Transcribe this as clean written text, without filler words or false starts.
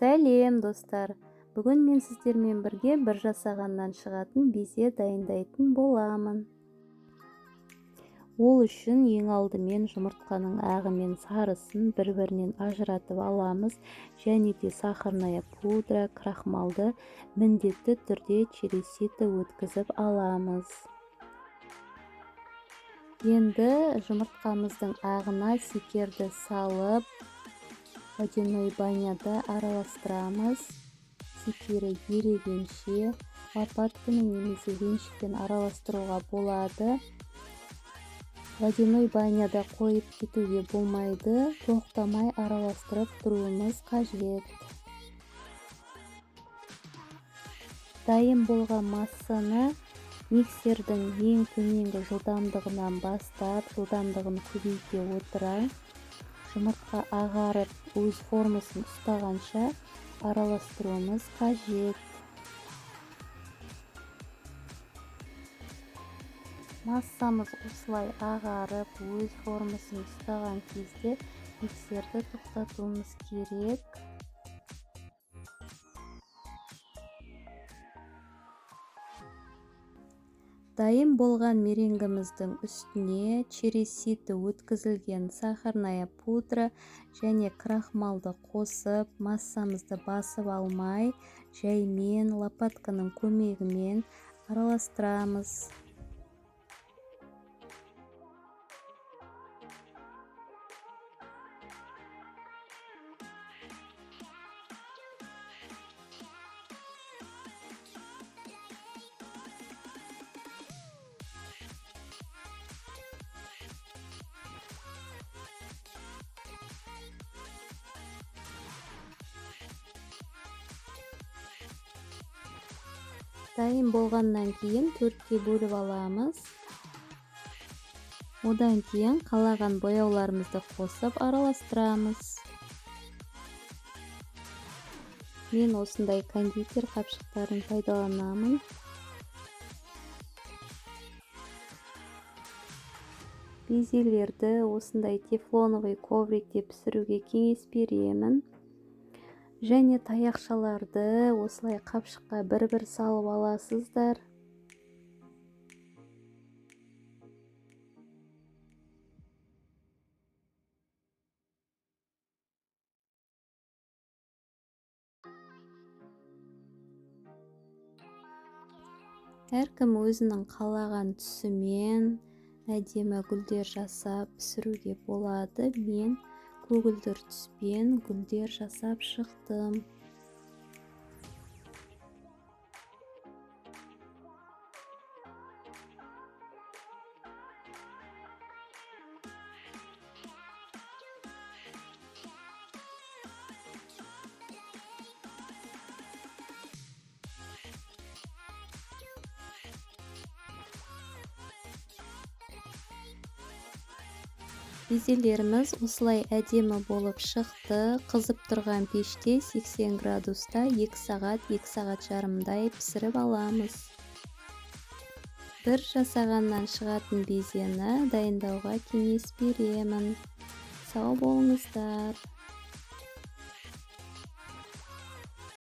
Сәлем, достар! Бүгін мен сіздермен бірге бір жасағаннан шығатын безе дайындайтын боламын. Ол үшін ең алдымен жұмыртқаның ағы мен сарысын бір-бірінен ажыратып аламыз және де сахарная пудра, крахмалды міндетті түрде через сито өткізіп аламыз. Енді жұмыртқамыздың ағына секерді салып, водяной баняда араластырамыз. Секері ерігенше лопаткамен немесе венчикпен араластыруға болады. Водяной баняда қойып кетуге болмайды, тоқтамай араластырып тұруымыз қажет. Дайын болған массаны миксердің ең төменгі жылдамдығынан бастап, жылдамдығын көбейте отыра, жұмыртқа ағарып өз формасын ұстағанша араластыруымыз қажет. Массамыз осылай ағарып өз формасын ұстаған кезде миксерді тоқтатуымыз керек. Дайын болған меренгіміздің үстіне через сито өткізілген сахарная пудра және крахмалды қосып, массамызды басып алмай, жаймен лопатканың көмегімен араластырамыз. Дайын болғаннан кейін төртке бөліп аламыз. Одан кейін қалаған бояуларымызды қосып араластырамыз. Мен осындай кондитер қапшықтарын пайдаланамын. Безелерді осындай тефлоновый коврикте пісіруге кеңес беремін. Және таяқшаларды осылай қапшыққа бір-бір салып аласыздар. Әркім өзінің қалаған түсімен әдемі гүлдер жасап пісіруге болады. Мен көгілдір түспен гүлдер жасап шықтым. Безелеріміз осылай әдемі болып шықты. Қызып тұрған пеште 80 градуста 2 сағат, 2 сағат жарымдай пісіріп аламыз. Бір жасағаннан шығатын безені дайындауға кеңес беремін. Сау болыңыздар.